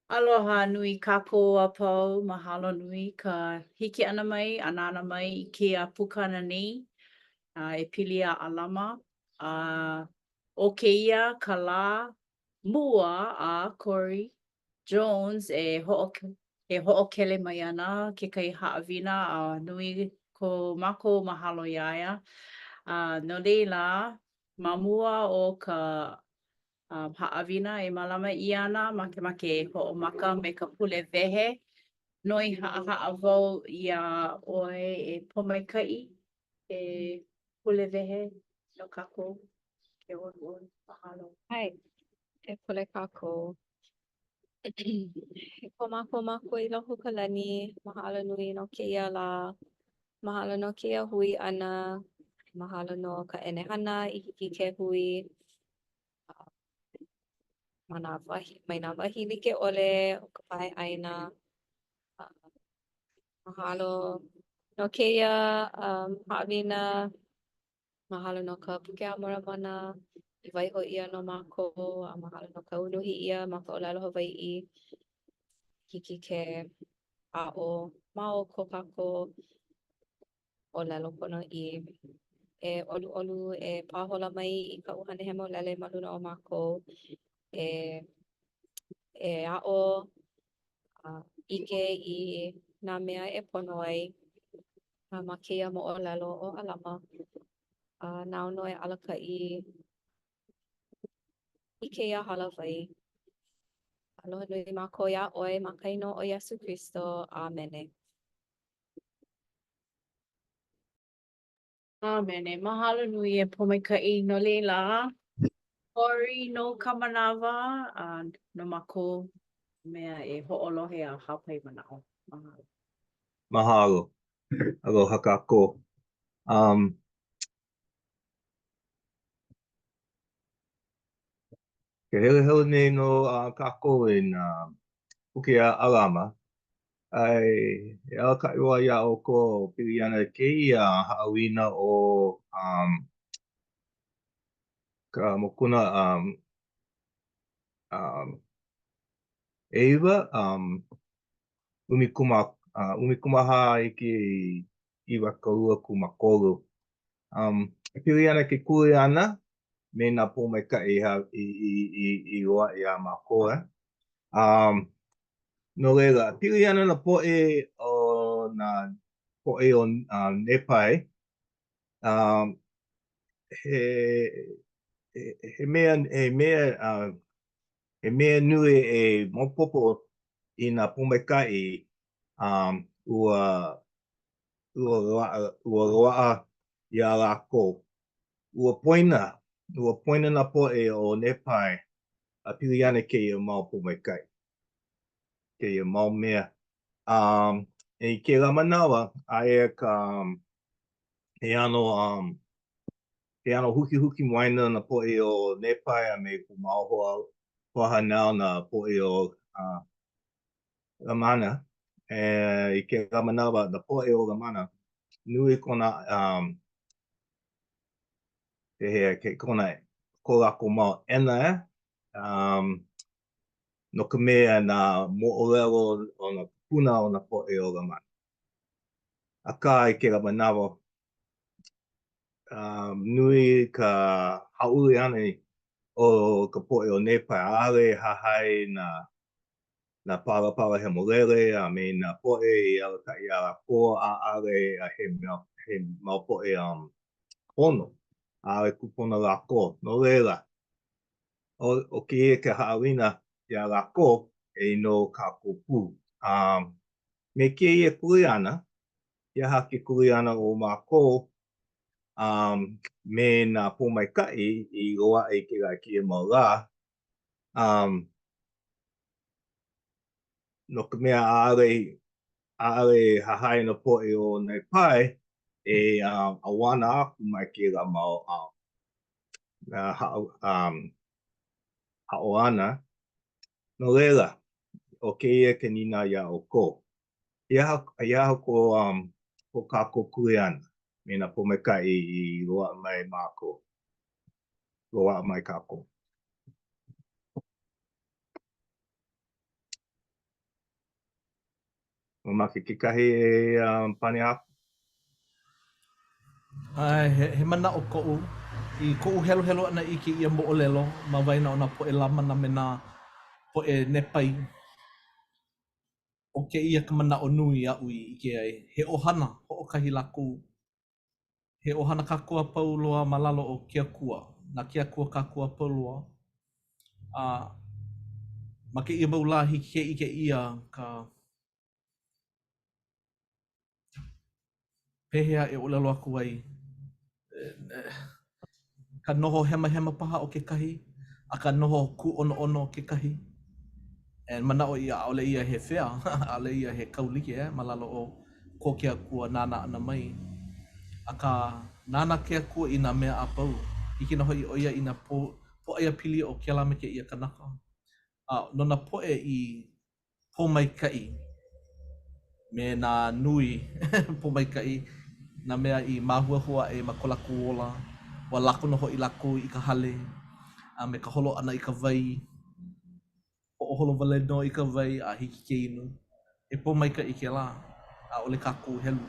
Aloha nui kākou a pau, mahalo nui ka hiki ʻana mai a nānā mai i kēia pukana nei e pili iā ʻAlama. A ʻo kēia ka lā mua a Cory Jones e e hoʻokele mai ana kekahi haʻawina a nui ko mākou mahalo iā ia. A no laila, ma mua o ka haʻawina e mālama ʻia ana, makemake e hoʻomaka me ka pule wehe. Noi haʻahaʻa wau iā ʻoe e Pōmaikaʻi e pule wehe no kākou ke ʻoluʻolu. Mahalo. ʻAe, e pule kākou. E ko mākou Makua i loko o ka lani, mahalo nui no kēia lā, mahalo no kēia hui ʻana, mahalo no ka ʻenehana i hiki ke hui ma nā wahi, mai nā wahi like ʻole o ka pae ʻāina. Mahalo no kēia um haʻawina, mahalo no ka Puke a Moramona i waiho ʻia no mākou, a mahalo no ka unuhi ʻia ma ka ʻōlelo Hawaiʻi. Hiki ke aʻo ma o ko kākou ʻōlelo ponoʻī. E ʻoluʻolu e pāhola mai i ka ʻUhane Hemolele ma luna o mākou e e aʻo a ʻike i nā mea e pono ai a ma kēia moʻolelo ʻo ʻAlama. A nāu nō e alakaʻi i kēia hālāwai. Aloha nui mākou iā ʻoe ma ka inoa ʻo Iesū Kristo. ʻĀmene. ʻĀmene. Mahalo nui e Pōmaikaʻi no laila. Cory nou ka manawa a no mākou mea e hoʻolohe a hāpai manaʻo. Mahalo. Mahalo. Aloha kākou. Um, ke helehele nei nō uh, kākou i nā puke a ʻAlama, a e alakaʻi wau iā ʻoukou pili ana kēia haʻawina o um, ka mokuna um, um, ʻeiwa, um, ʻumikūmā, uh, 14 hiki 23. Um, e pili ana ke kuleana me nā pōmaikaʻi i, i, i, i, i loaʻa iā mākou. Eh? Um, no laila, pili ana nā poʻe o nā poʻe o uh, Nepai, um, he, he, he mea, he mea, uh, he mea nui e maopopo i nā pōmaikaʻi um, ua ua loaʻa, ua loaʻa iā lākou. Ua poina, ua poina nā poʻe o Nepai a pili ana kēia mau pōmaikaʻi, kēia mau mea. Um, i kēlā manawa, aia ka, he ʻano, um, he ʻano hukihuki ma waena o nā poʻe o Nepai a me ko mau hoa, hoahānau nā poʻe o uh, Lamana, e, i kēlā manawa, nā poʻe o Lamana, nui kona, um, pehea, ke kona, ko lākou mau ʻena, eh? um, no ka mea nā moʻolelo o nā kūpuna o nā poʻe o Lamana. Akā, i kēlā manawa, um, nui ka hāʻule ʻana o ka poʻe o Nepai, ʻaʻole hahai nā nā palapala hemolele a me nā poʻe i alakaʻi iā lākou, ʻaʻole he mea, he mau poʻe um, pono, ʻaʻole kūpono lākou. No laila, ʻo, ʻo kēia ka haʻawina iā lākou e no kākou pū. Um, me kēia kuleana, he aha ke kuleana o mākou um, me nā pōmaikaʻi i loaʻa i kēlā kēia mau lā, um, no ka mea, ʻaʻole, ʻaʻole hahai nā poʻe o Nepai e um, ʻauana aku mai kēlā mau um, haʻo, um, aʻo ʻana. No laila, ʻo kēia ke nīnau iā ʻoukou. He aha, he aha ko, um, ko kākou kuleana me nā pōmaikaʻi i loaʻa mai mākou, loaʻa mai kākou? Mamake kekahi e pane aku? ʻAe, he, he manaʻo koʻu. I koʻu heluhelu ʻana i kēia moʻolelo ma waena o nā poʻe Lamana me nā poʻe Nepai, ʻo kēia ka manaʻo nui aʻu i ʻike ai, he ʻohana hoʻokahi lākou. He ʻohana kākou a pau loa ma lalo o ke Akua, na ke Akua kākou a pau loa. A ma kēia mau lā, hiki ke ʻike ʻia ka pehea e ʻōlelo aku ai, ka noho hemahema paha o kekahi, a ka noho kūʻonoʻono kekahi. And manaʻo ʻia ʻaʻole ia he fair, ʻaʻole ia he kaulike eh, ma lalo o ko ke Akua nānā ʻana mai. Akā, nānā ke Akua i nā mea a pau. ʻIke nō hoʻi ʻo ia i nā pōʻaiapili o kēlā me kēia kanaka. A no nā poʻe i pōmaikaʻi me nā nui pōmaikaʻi, nā mea i māhuahua aʻe ma ko lākou ola, ua lako nō hoʻi lākou i ka hale a me ka holo ʻana i ka wai, hoʻoholo wale nō i ka wai a hiki ke inu. He pōmaikaʻi kēlā, ʻaʻole kākou helu.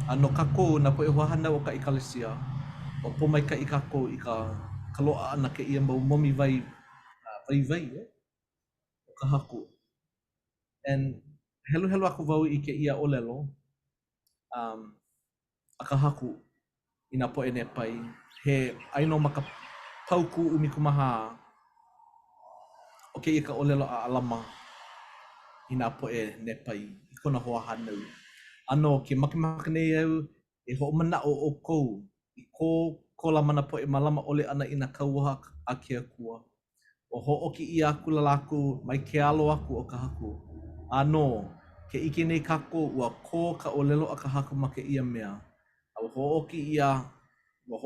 A no kākou, nā poʻe hoahānau o ka ʻekalesia, ua pōmaikaʻi kākou i ka ka loaʻa ʻana kēia mau momi wai waiwai eh, o ka Haku. And heluhelu aku wau i kēia ʻōlelo um, a ka Haku i nā poʻe Nepai, he aia nō ma ka paukū 14, ʻo kēia ka ʻōlelo a ʻAlama i nā poʻe Nepai, i kona hoahānau. ʻĀnō, ke makemake nei au e hoʻomanaʻo ʻoukou i ko ko Lamana poʻe mālama ʻole ʻana i nā kauoha a ke Akua. Ua hōʻoki ʻia akula lākou mai ke alo aku o ka Haku. ʻĀnō, ke ʻike nei kākou ua kō ka ʻōlelo a ka Haku ma kēia mea, a ua hōʻoki ʻia, ua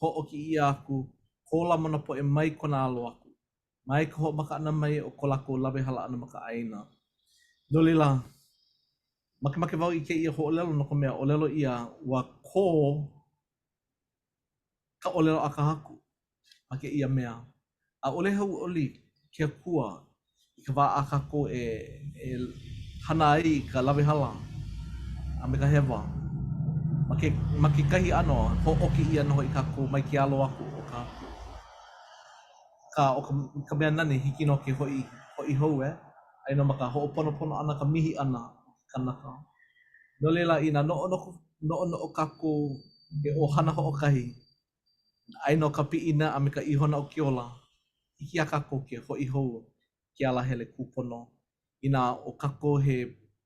hōʻoki ʻia aku ko Lamana poʻe mai kona alo aku, mai ka hoʻomaka ʻana mai o ko lākou lawehala ʻana ma ka ʻāina. No laila, makemake wau i kēia hōʻōlelo no ka mea, ʻōlelo ʻia, ua kō ka ʻōlelo a ka Haku ma kēia mea. ʻAʻole hauʻoli ke Akua i ka wā a kākou e e hana ai i ka lawehala a me ka hewa. Ma ke ma kekahi ʻano, hōʻoki ʻia nō hoʻi kākou mai ke alo aku o ka Haku. Akā, ʻo ka, ka mea nani, hiki nō ke hoʻi, hoʻi hou, eh? Aia nō ma ka hoʻoponopono ʻana, ka mihi ʻana o ke kanaka. No laila, inā noʻonoʻo, noʻonoʻo kākou he ʻohana hoʻokahi, aia nō ka piʻina a me ka ihona o ke ola, hiki iā kākou ke hoʻi hou ke alahele kūpono. Inā ʻo kākou he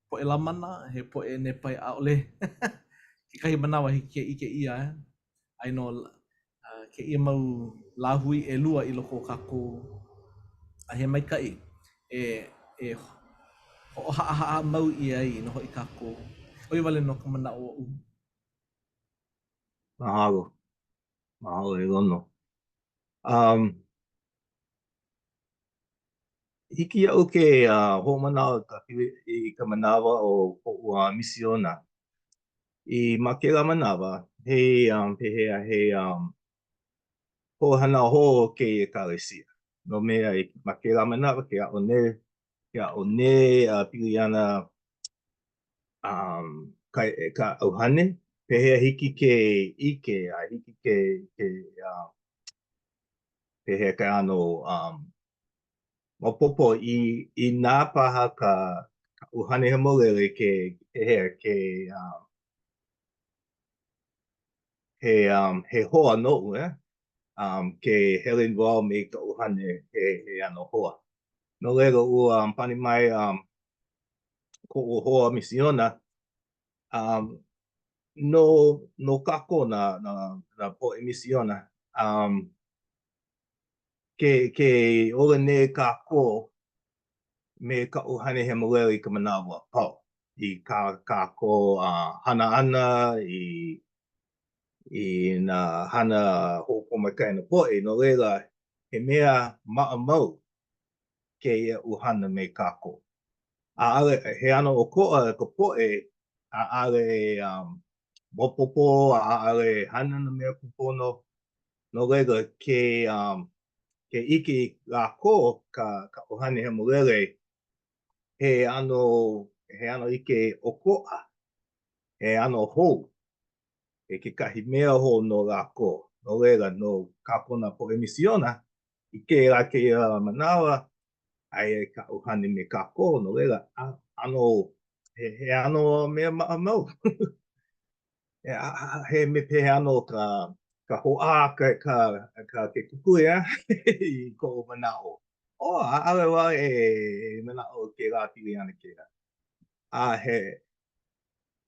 poʻe Lamana, he poʻe Nepai, ʻaʻole kekahi manawa hiki ke ʻike ʻia, eh? Aia nō kēia mau lāhui ʻelua i loko o kākou, a he maikaʻi e e hoʻohaʻahaʻa mau ʻia ai nō hoʻi kākou. ʻO ia wale nō ka manaʻo oʻu. Mahalo. Mahalo e Lono. Um, hiki iaʻu ke uh, hoʻomanaʻo i ka, i ka manawa o koʻu uh, misiona. I ma kēlā manawa, he um, pehea, he um, hoʻohana hou kēia ʻekalesia. No mea, i, ma kēlā manawa, ke aʻo nei, ke aʻo nei uh, pili ana um, ka, ka ʻuhane, pehea hiki ke ʻike, a hiki ke, ke uh, pehea ke ʻano um, maopopo i, inā paha ka, ka ʻUhane Hemolele ke, pehea, ke, um, he, um, he hoa noʻu, eh? Um, ke hele involve me ka ʻuhane, he, he ʻano hoa. No laila, ua um, pani mai um, koʻu hoa misiona, um, no, no kākou nā, nā, nā poʻe misiona, um, ke, ke ola nei kākou me ka ʻUhane Hemolele i ka manawa a pau, i kā kākou uh, hana ʻana, i, i nā hana hoʻopōmaikaʻi na poʻe, no laila, he mea maʻamau kēia ʻuhane me kākou. ʻAʻole, he ʻano ʻokoʻa ka poʻe, ʻaʻole um, maopopo, ʻaʻole hana nā mea kūpono. No laila, ke, um, ke ʻike lākou ka, ka ʻUhane Hemolele. He ʻano, he ʻano ʻike ʻokoʻa, he ʻano hou, he kekahi mea hou no lākou. No laila, no kākou nā poʻe misiona, i kēlā kēia manawa, aia ka ʻUhane me kākou, no laila, ʻano, he, he ʻano mea maʻamau. he, he, he ʻano ka, ka hoʻā, ka, ka, ka, ke kukui, a? i koʻu manaʻo. Oh, ʻaʻole wau e manaʻo kēlā pili ana kēlā. A he,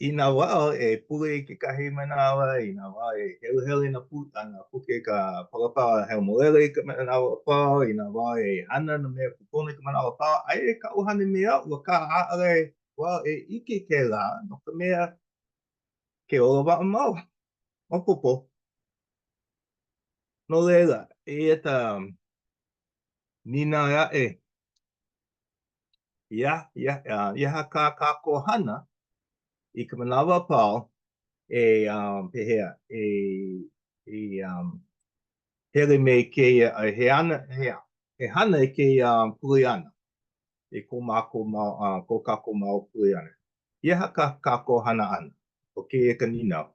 inā wau e pule i kekahi manawa, inā wau e heluhelu i nā pu, nā puke ka palapala hemolele i ka manawa a pau, inā wau e hana nā mea kūpono i ka manawa a pau, aia ka ʻuhane me aʻu, akā ʻaʻole wau e ʻike kēlā no ka mea ke ola maʻamau. Maopopo. No laila, eia ka nīnau aʻe, ia, ia, i aha kā kākou hana i ka manawa a pau e, um, pehea, e, e, um, hele me kēia, he ana, he, he hana i kēia um, kuleana, i ko mākou mau, uh, ko kākou mau kuleana. I aha kā kākou hana ʻana? ʻO kēia ka nīnau.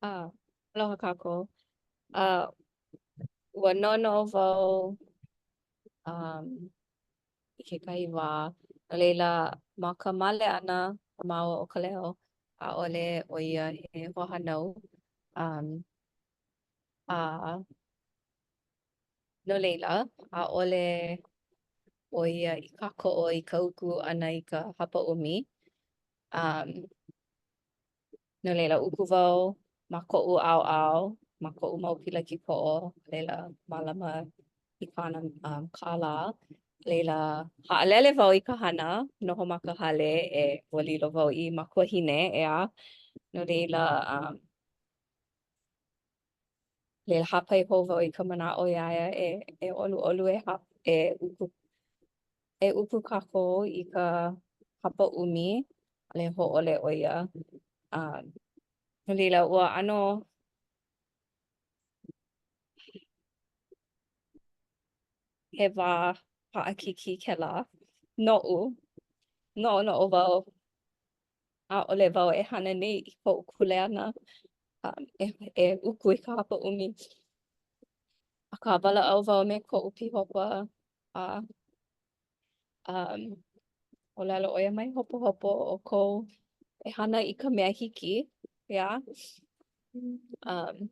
Ah, aloha kākou. Uh, ua noʻonoʻo wau um, i kekahi wā, no laila, ma ka male ʻana o māua ʻo Kaleo, ʻaʻole ʻo ia he hoahānau. Um, a no laila, ʻaʻole ʻo ia i kākoʻo i ka uku ʻana i ka hapaʻumi. Um, no laila, uku wau ma koʻu ʻaoʻao, ma koʻu mau pila kīkoʻo, a laila, mālama i kāna um, kālā. A laila, haʻalele wau i ka hana, noho ma ka hale, e ua lilo wau i makuahine, ʻeā. No laila, um, laila hāpai hou wau i ka manaʻo iā ia e e ʻoluʻolu e hā e uku e uku kākou i ka hapaʻumi, ʻaʻole hōʻole ʻo ia. Um, no laila, ua ʻano he wā paʻakikī kēlā noʻu. Noʻonoʻo wau ʻaʻole wau e hana nei i koʻu kuleana um, e, e uku i ka hapaʻumi. Akā, walaʻau wau me koʻu pīhopa a um, ʻōlelo ʻo ia mai hopohopo ʻoukou e hana i ka mea hiki, ʻeā? Um,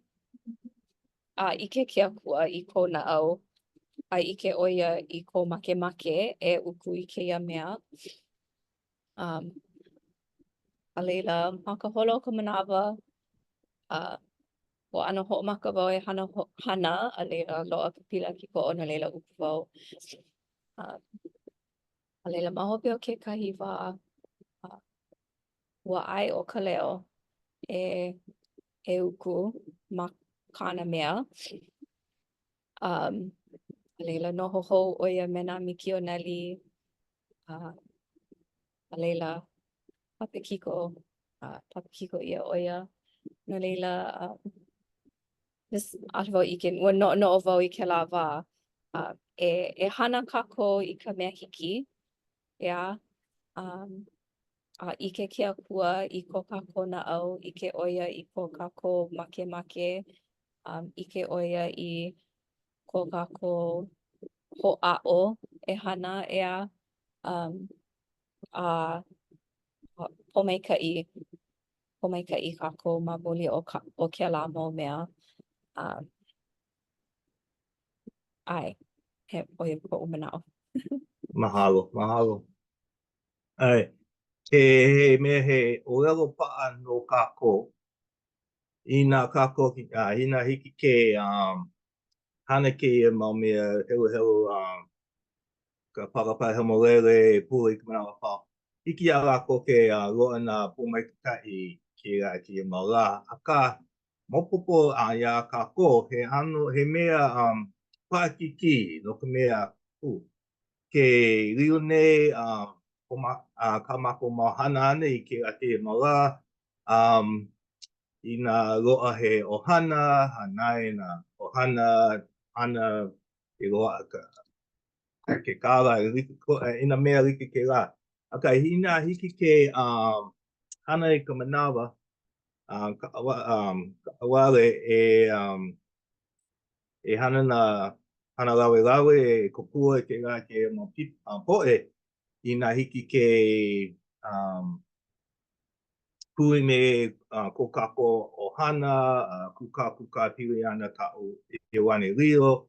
a ʻike ke Akua i kou naʻau, a ʻike ʻo ia i kou makemake e uku i kēia mea. Um, a laila, ma ka holo o ka manawa, uh, ua ʻano hoʻomaka wau e hana, hana, a laila, loaʻa ka pila kīkoʻo, no laila uku wau. Um, a laila, ma hope o kekahi wā, uh, ua ʻae ʻo Kaleo e, e uku ma kāna mea. Um, a laila, noho hou ʻo ia me nā mikioneli, uh, a laila, papakiko, uh, papakiko ʻia ʻo ia. No laila, um, just ʻaʻole wau ʻike, ua noʻonoʻo wau i kēlā wā, uh, e, e hana kākou i ka mea hiki, ʻeā? Um, a ʻike ke Akua i ko kākou naʻau, ʻike ʻo ia i ko kākou makemake, um, ʻike ʻo ia i ko kākou hoʻāʻo e hana, ʻeā? Um, a pōmaikaʻi, pōmaikaʻi kākou ma muli o ka, o kēlā mau mea. Um, ʻae, he, ʻo ia koʻu manaʻo. Mahalo, mahalo. ʻAe, he, he mea he ʻōlelo paʻa no kākou. Inā kākou, uh, inā hiki ke um, hana kēia mau mea heluhelu um, ka Palapala Hemolele, pule i ka manawa a pau. Hiki iā lākou ke uh, loaʻa nā pōmaikaʻi kēlā kēia mau lā. Akā, maopopo uh, iā kākou, he ʻano, he mea um, paʻakikī no ka mea, uh, ke lilo nei uh, ko ma, uh, kā mākou mau hana ʻana i kēlā kēia mau lā, um, Inā loaʻa he ʻohana, hānai nā ʻohana hana i loaʻa ka ke kālā e like i nā mea like kēlā. Akā, inā hiki ke um, hana i ka manawa, um, um, kaʻawale e um, e hana nā hana lawelawe e kōkua i kēlā kēia mau poʻe inā hiki ke um, hui me uh, ko kākou ʻohana, uh, kūkākūkā pili ana ka ʻEuanelio.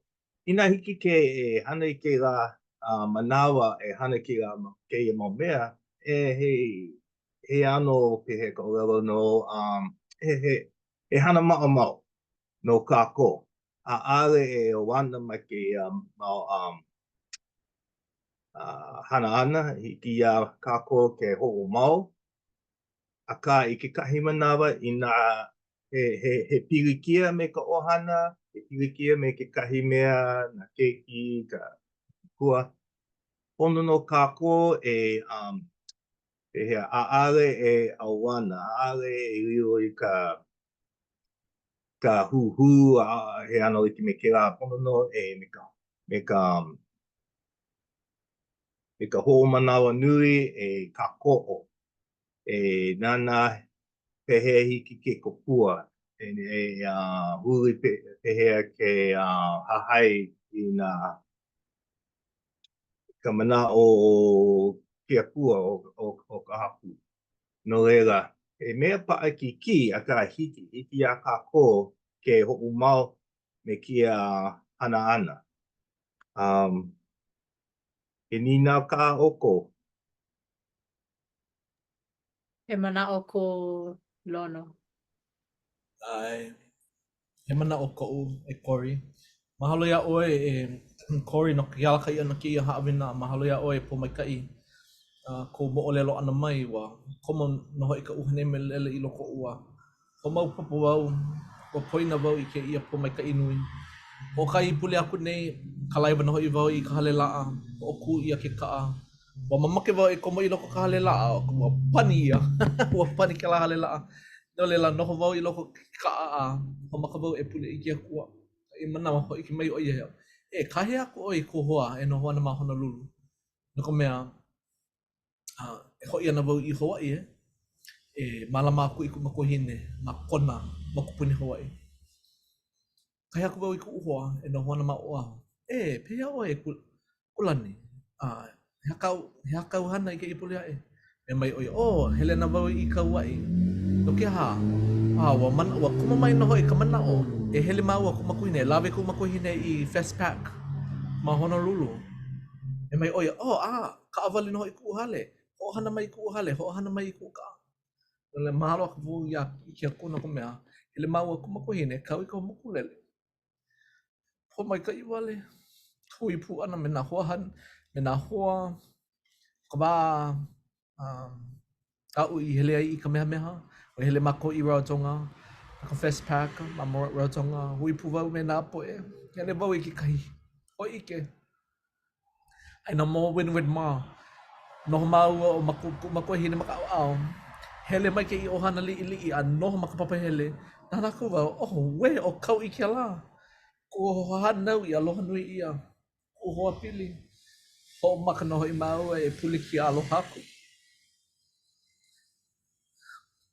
Inā hiki ke e hana i kēlā uh, manawa e hana kēlā kēia mau mea, e he, he ʻano pehea ka ʻōlelo no um, he, he, he hana maʻamau no kākou. ʻAʻole e ʻauana mai kēia mau um, uh, hana ʻana, hiki iā kākou ke hoʻomau. Akā, i kekahi manawa, inā he, he, he pilikia me ka ʻohana, he pilikia me kekahi mea, nā keiki, ka kua, pono nō kākou e um, pehea, ʻaʻole e ʻauana, ʻaʻole e lilo i ka ka huhū, a he ʻano like me kēlā, pono nō e me ka, me ka, me ka hoʻomanawanui e kākoʻo, e nānā pehea hiki ke kōkua, e, e uh, huli pe, pehea ke uh, hahai i nā ka manaʻo o ke Akua o, o, o ka Haku. No laila, he mea paʻakikī, akā hiki, hiki iā kākou ke hoʻomau me kēia hana ʻana. Um, he nīnau kā ʻoukou? He manaʻo ko Lono. ʻAe. He manaʻo koʻu, e Cory. Mahalo iā ʻoe, e Cory, no ke alakaʻi ʻana kēia haʻawina a mahalo iā ʻoe e Pōmaikaʻi uh, kou moʻolelo ʻana mai. Ua komo nō hoʻi ka ʻUhane Hemolele i loko oʻu a hoʻomaopopo wau, ua poina wau i kēia pōmaikaʻi nui. Hoʻokahi pule aku nei, kalaiwa nō hoʻi wau i ka hale laʻa, hoʻokū ʻia ke kaʻa. Ua mamake wau e komo i loko o ka hale laʻa, ua pani ia. Ua pani kēlā hale laʻa. No laila, noho wau i loko o ke kaʻa a hoʻomaka wau e pule i ke Akua. I manawa, hōʻike mai ʻo ia iaʻu, E kāhea aku ʻoe i kou hoa e noho ana ma Honolulu, no ka mea, uh, e hoʻi ana wau i Hawaii e, e mālama aku i kuʻu makuahine ma kona mokupuni Hawaii. Kāhea aku wau i kuʻu hoa e noho ana ma Oʻahu. E, pehea ʻoe e Kulani? Uh, he aha kāu, he aha kāu hana i kēia pule aʻe? Mea mai ʻo ia, oh, hele ana wau i Kauaʻi. No ke aha? A, ua, mana, ua komo mai nō hoʻi ka manaʻo e hele māua kuʻu makuahine, e lawe kuʻu makuahine i FestPac ma Honolulu. Mea mai ʻo ia, oh, a, kaʻawale nō hoʻi kuʻu hale. Hoʻohana mai i kuʻu hale, hoʻohana mai i kuʻu kaʻa. No laila, mahalo aku wau iā i ke Akua no ka mea, hele māua kuʻu makuahine, kau i ka mokulele. Pōmaikaʻi wale, hui pū ʻana me nā hoa me nā hoa, ka wā um, aʻu i hele ai i Kamehameha, ua hele mākou i Rarotonga, ka FestPac ma Rarotonga, hui pū wau me nā poʻe, hele wau i kekahi hōʻike. Aia nō ma Windward Mall. Noho māua ʻo maku, kuʻu makuahine ma ka ʻaoʻao. Hele mai kēia ʻohana liʻiliʻi a noho ma ka papahele. Nānā aku wau, oh, uē, ʻo Kauʻi kēlā. Kuʻu hoahānau i aloha nui ʻia, kuʻu hoa pili. Hoʻomaka nō hoʻi māua e pule ke aloha aku.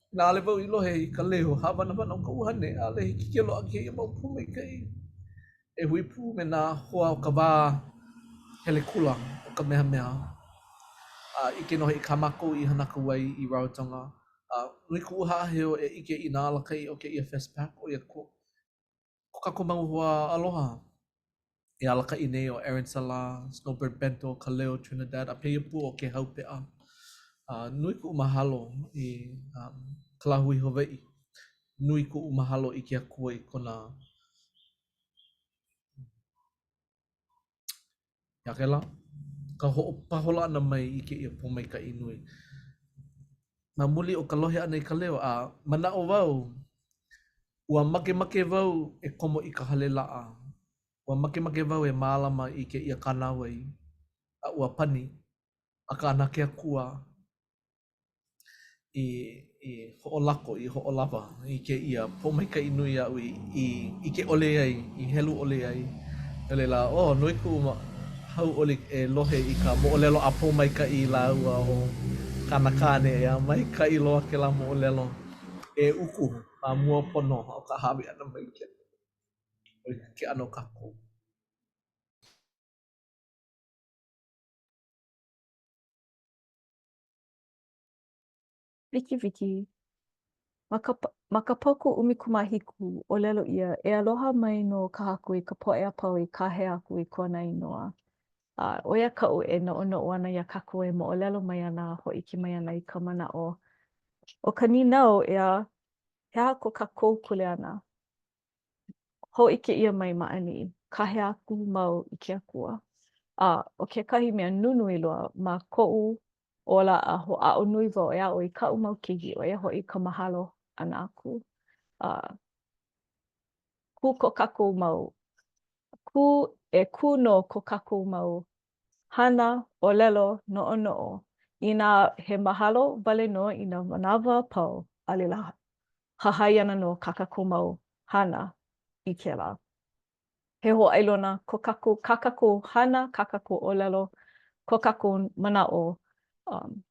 Inā ʻaʻole wau i lohe i ka leo hāwanawana o ka ʻuhane, ʻaʻole hiki ke loaʻa kēia mau pōmaikaʻi e hui pū me nā hoa o ka wā hele kula o Kamehameha. A ʻike nō hoʻi kā mākou i hana aku ai i Rarotonga. A nui kuʻu haʻaheo e ʻike i nā alakaʻi o kēia FestPac, ʻo ia ko ko kākou mau hoa aloha e alakaʻi nei ʻo Aaron Salah, Snowbird Bento, Kaleo Trinidad, a pēia pū ʻo Kehau Peʻa. Uh, nui kuʻu mahalo i um, ka lāhui Hawaiʻi. Nui kuʻu mahalo i ke Akua i kona Iā kēlā, ka hoʻopahola ʻana mai i kēia pōmaikaʻi nui. Ma muli o ka lohe ʻana i ka leo, a manaʻo wau, ua makemake wau e komo i ka hale laʻa. Ua makemake wau e mālama i kēia kānāwai, a ua pani, akā na ke Akua i. i hoʻolako, i hoʻolawa i kēia pōmaikaʻi nui aʻu i, i ʻike ʻole ai, i helu ʻole ai. No laila, oh, nui kuʻu hauʻoli e lohe i ka moʻolelo a Pōmaikaʻi lāua ʻo kāna kāne, ʻeā, maikaʻi loa kēlā moʻolelo e uku ma mua pono o ka hāʻawi ʻana mai i ke ke ʻano o kākou. Wikiwiki. Ma ka, ma ka paukū 17, ʻōlelo ʻia, e aloha mai nō ka Haku i ka poʻe a pau i kāhea aku i kona inoa. A ʻo ia kaʻu e noʻonoʻo ana iā kākou e moʻolelo mai ana a hōʻike mai ana i ka manaʻo. ʻO ka nīnau, ʻeā, he aha ko kākou kuleana? Hōʻike ʻia mai ma ʻaneʻi, kāhea aku mau i ke Akua. A ʻo kekahi mea nunui loa ma koʻu ola a hoʻāʻo nui wau e aʻo i kaʻu mau keiki, ʻo ia hoʻi ka mahalo ʻana aku. A kū ko kākou mau, kū, e kū nō ko kākou mau hana, ʻōlelo, noʻonoʻo. Inā he mahalo wale nō i nā manawa a pau, a laila hahai ana nō kā kākou mau hana i kēlā. He hōʻailona ko kākou, kā kākou hana, kā kākou ʻōlelo, ko kākou manaʻo, um,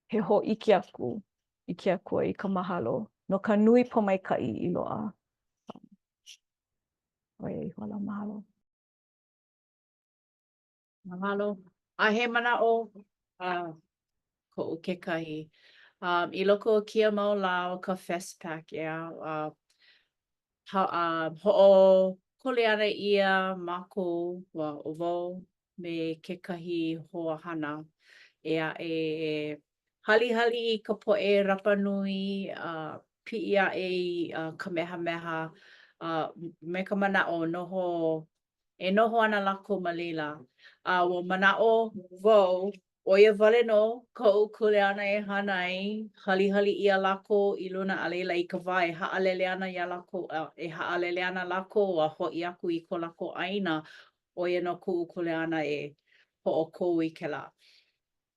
he hōʻike aku i ke Akua i ka mahalo no ka nui pōmaikaʻi i loaʻa. Um, ʻo ia ihola, mahalo. Mahalo. A he manaʻo uh, koʻu kekahi. Um, I loko o kēia mau lā o ka FestPac, ʻeā, uh, ha, uh, hoʻokuleana ʻia mākou, ua ʻo wau me kekahi hoa hana ʻē aʻe e halihali i ka poʻe Rapanui, uh, piʻi aʻe i uh, Kamehameha, uh, me ka manaʻo noho E noho ana lākou ma laila, a ua manaʻo wau, ʻo ia wale nō koʻu kuleana e hana ai, halihali ʻia lākou i luna a laila i ka wā e haʻalele ana iā lākou, e haʻalele ana lākou a hoʻi aku i ko lākou ʻāina, ʻo ia nō kuʻu kuleana e hoʻokō i kēlā.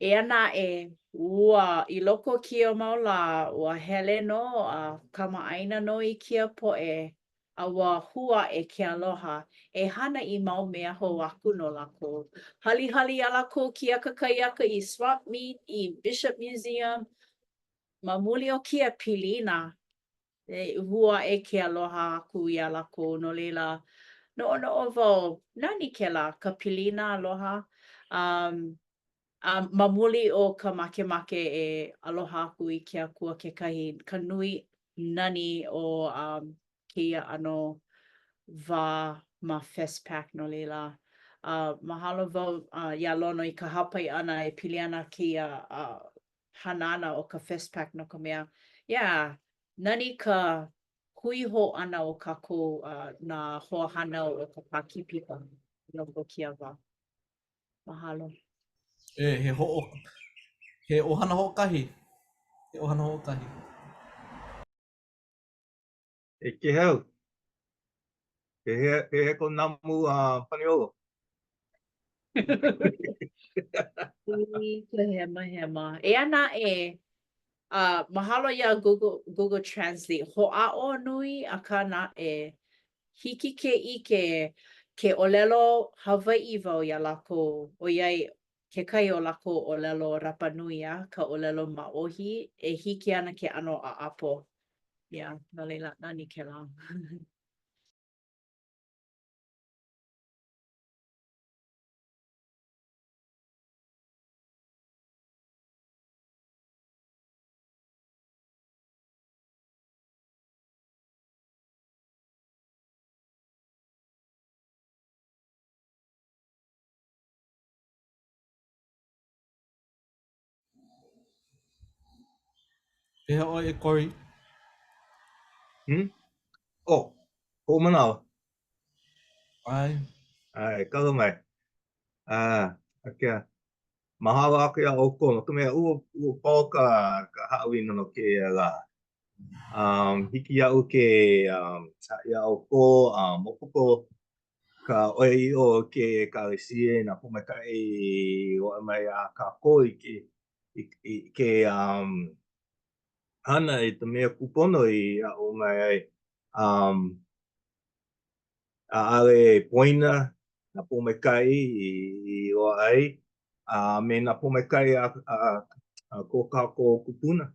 Eia naʻe, ua, i loko o kēia mau lā, ua hele nō a kamaʻāina nō i kēia poʻe, a ua hū aʻe ke aloha e hana i mau mea hou aku no lākou. Halihali iā lākou kēia kakahiaka i swap meet, i Bishop Museum. Ma muli o kēia pilina, e hū aʻe ke aloha aku iā lākou, no laila, noʻonoʻo wau, nani kēlā, ka pilina aloha. Um, a ma muli o ka makemake e aloha aku i ke Akua kekahi, ka nui nani o um, kēia ʻano wā ma FestPac no laila, uh, mahalo wau uh, iā Lono i ka hāpai ʻana e pili ana kēia uh, hanana o ka FestPac no ka mea, yeah, nani ka hui hou ʻana o kākou uh, nā hoahānau o ka Pākīpika i loko o kēia wā. Mahalo. E, he hoʻo, he ʻohana hoʻokahi. He ʻohana hoʻokahi. E Kēhau, pehea, pehea kou namu uh, Paniolo? I ka hemahema. Eia naʻe, uh, mahalo iā Google, Google Translate. Hoʻāʻo nui, akā naʻe, hiki ke ʻike ke ʻōlelo Hawaiʻi wau iā lākou, ʻoiai kekahi o lākou ʻōlelo Rapanui a ka ʻōlelo Maʻohi, e hiki ana ke ʻano ʻaʻapo. Yeah, no laila, nani kēlā. Pehea ʻoe e Corey? Hmm? Oh, koʻu manawa. ʻAe. ʻAe, kalo mai. Ah, okay. Mahalo aku iā ʻoukou no ka mea ua, ua pau ka, ka haʻawina no kēia lā. Um, hiki iaʻu ke um, haʻi iā ʻoukou, um, maopopo ka ʻoiaʻiʻo o ke ʻekalesia i nā pōmaikaʻi i loaʻa mai iā kākou i ke, i, i ke um. Hana i ka mea kūpono i aʻo mai ai. Um, ʻaʻale e poina nā pōmaikaʻi i, i loaʻa ai, a me nā pōmaikaʻi a, a, a ko kākou kūpuna.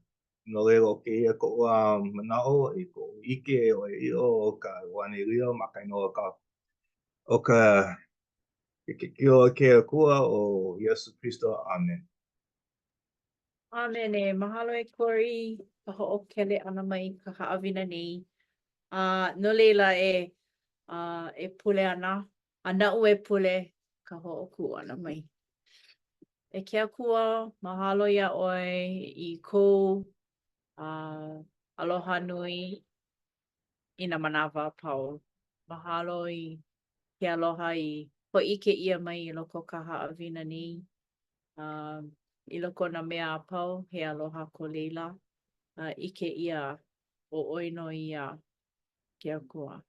No laila, ʻo kēia koʻu uh, manaʻo i koʻu ʻike ʻoiaʻiʻo o ka ʻEuanelio ma ka inoa o ka o ka ke Keiki a ke Akua ʻo Iesū Kristo. ʻAmen. ʻĀmene. Mahalo e Corey ka hoʻokele ʻana mai i ka haʻawina nei. A no laila e uh, e pule ana, a naʻu e pule ka hoʻokuʻu ʻana mai. E ke Akua, mahalo iā ʻoe i kou uh, aloha nui i nā manawa a pau. Mahalo i ke aloha i hōʻike ʻia mai i loko o ka haʻawina nei. Uh, I loko o nā mea a pau, he aloha ko laila. Uh, ʻike ʻia ʻo ʻoe nō ia ke Akua.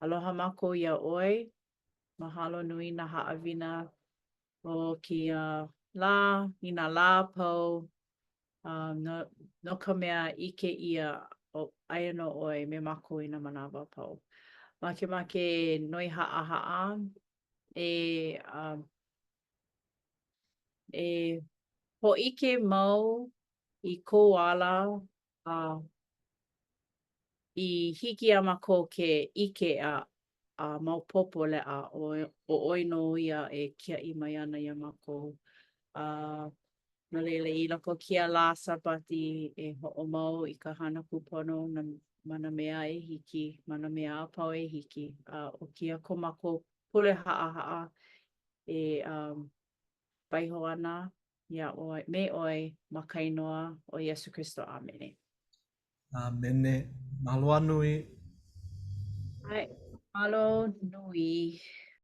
Aloha mākou iā ʻoe. Mahalo nui nā haʻawina o kēia lā, i nā lā a pau, um, no, no ka mea ʻike ʻia, ʻo, aia nō ʻoe me mākou i nā manawa a pau. Makemake noi haʻahaʻa e um, e hōʻike mau i kou ala a i hiki iā mākou ke ʻike a a maopopo leʻa ʻo ʻo ʻoe nō ia e kiaʻi mai ana iā mākou. A no laila, i loko o kēia lā Sābati e hoʻomau i ka hana kūpono na, ma nā mea e hiki, ma nā mea a pau e hiki. A ʻo kēia ko mākou pule haʻahaʻa e um, waiho ana iā ʻoe, me ʻoe ma ka inoa o Iesū Kristo. ʻĀmene. ʻĀmene. Mahalo a nui. ʻAe, mahalo nui.